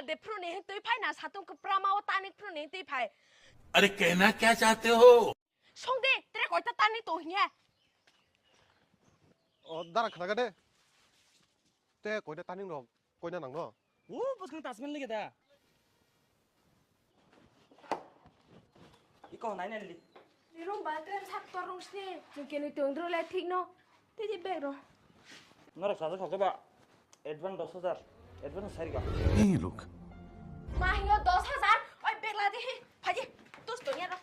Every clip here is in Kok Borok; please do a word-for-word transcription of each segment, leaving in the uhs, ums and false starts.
De phru ni hin twi phai na satung kwprama o tani phru ni hin twi phai. अरे कहना क्या चाहते हो? Song de, tere koita tani to hinya. O, dara khna de. Te koita tani rok, koina nang no? O, bwskang tasman lagi da. Iko nai nai li. Di room ba tren sak tor rung sini. Nung kini tuang dro le thik no. Tei di bag ro. Norok sajak sajak ba. Advance dos hajar. Advance sai ga. Hey, look. Ma hiyo dos hajar. Oi bag la di hi. Phaji. Tus to nya ro.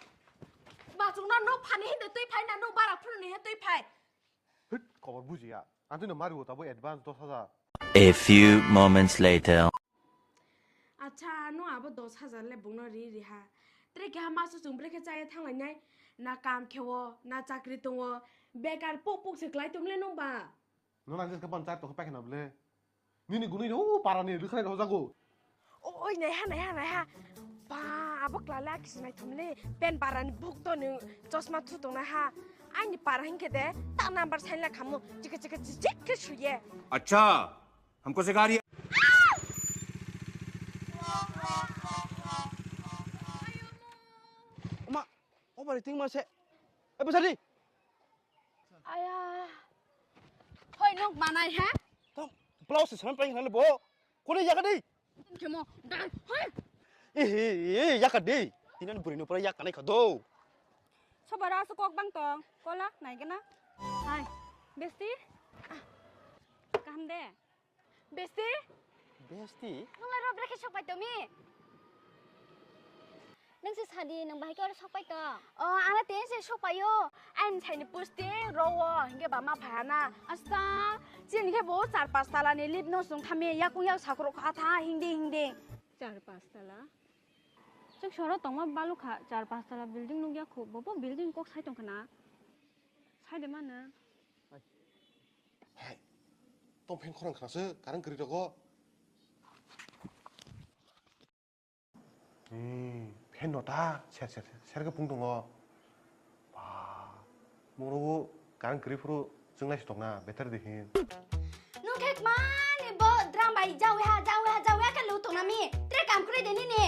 Ma chung na no phani hin de tui phai na no bara phru ni hin tui phai. Hit, kobor bujiya. Ang tino mari o tabo advance dos hajar. A few moments later. Acha, no abo dos hajar le bungno ri ri ha. Tre keha masu chung brekhe chaya thanglainai. Na kam khewo, na chakri tongo. Bekar puk puk se klai tongle nung ba. No nang jeska ban char tokhe pakhena ble. Nini gunui no para ni rikhlai rojago. Oi, naiha, naiha, naiha. Ba, abo klala kisi naithomle. Pen barani buk to ni chosma thu tong naiha. Aini para hinkhe de, ta number sainla khamu. Chika chika chijek khe suye. अच्छा, हमको सिखा रही है। Oma, o bari ting ma se. E bwsadi. Aya. Hoi nuk manai ha? Tam, blouse se sanam pang nale bo. Kole yaga dei. Kemo. Dai. Hoi. Eh, eh, eh, yaga dei. Tinan buri no pura yaga nai khado. Sobara asu kok bang tong. Kola nai gana. Hai. Besti. Kaham de. Besti? Besti? Nung lai rok brekhe sok pai tong mi? Nung se sadi, nung bahai khe oro sok pai tong? O, ang na tei se sok pai o. Aini saini posting ro o, hinkhe ba ma phai hana. Asta, chini khe bo char pas tala ni lift no chwng thami, yakung yak sakrok kha tha, hingdi hingdi. Char pas tala? Chwng soro tongma balu kha, char pas tala building nuk ya khu, bo bo building kok sai tong khana. Sai de mana? Hai. Tong fan khorang khna se, karang kri rogo. Hmm, fan no ta, ser, ser, ser, ser ke pung tongo. Ba, moro karang kri phuru chwnglai si tongna, better de hin. Nung khe mani bo drum bai jawi ha, jawi ha, jawi ha ke lu tongna mi. Tre kam kri de nini.